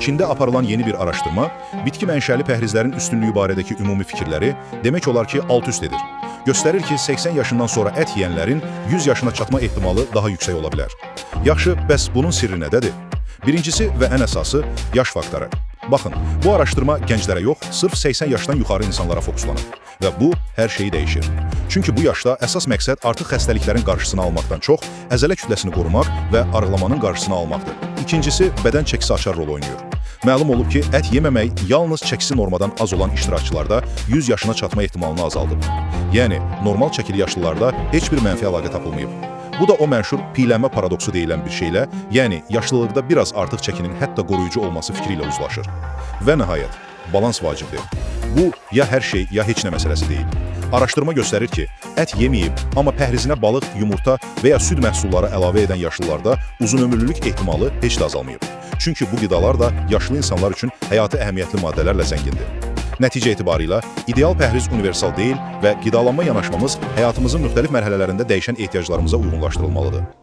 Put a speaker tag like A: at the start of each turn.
A: Çində aparılan yeni bir araşdırma bitki mənşəli pəhrizlərin üstünlüyü barədəki ümumi fikirləri demək olar ki, alt-üst edir. Göstərir ki, 80 yaşından sonra ət yeyənlərin 100 yaşına çatma ehtimalı daha yüksək ola bilər. Yaxşı, bəs bunun sirri nədədir? Birincisi və ən əsası yaş faktoru. Baxın, bu araşdırma gənclərə yox, sırf 80 yaşdan yuxarı insanlara fokuslanıb və bu hər şeyi dəyişir. Çünki bu yaşda əsas məqsəd artıq xəstəliklərin qarşısını almaqdan çox əzələ kütləsini qorumaq və arıqlamanın qarşısını almaqdır. İkincisi, bədən çəkisi açar rol oynayır. Məlum olub ki, ət yeməmək yalnız çəkisi normadan az olan iştirakçılarda 100 yaşına çatma ehtimalını azaldıb. Yəni, normal çəkili yaşlılarda heç bir mənfi əlaqə tapılmayıb. Bu da o mənşur piylənmə paradoksu deyilən bir şeylə, yəni yaşlılıqda biraz artıq çəkinin hətta qoruyucu olması fikri ilə uzlaşır. Və nəhayət, balans vacibdir. Bu, ya hər şey, ya heç nə məsələsi deyil. Araşdırma göstərir ki, ət yeməyib, amma pəhrizinə balıq, yumurta və ya süd məhsulları əlavə edən yaşlılarda uzunömürlülük ehtimalı heç də azalmayıb. Çünki bu qidalar da yaşlı insanlar üçün həyati əhəmiyyətli maddələrlə zəngindir. Nəticə etibarıyla ideal pəhriz universal deyil və qidalanma yanaşmamız həyatımızın müxtəlif mərhələlərində dəyişən ehtiyaclarımıza uyğunlaşdırılmalıdır.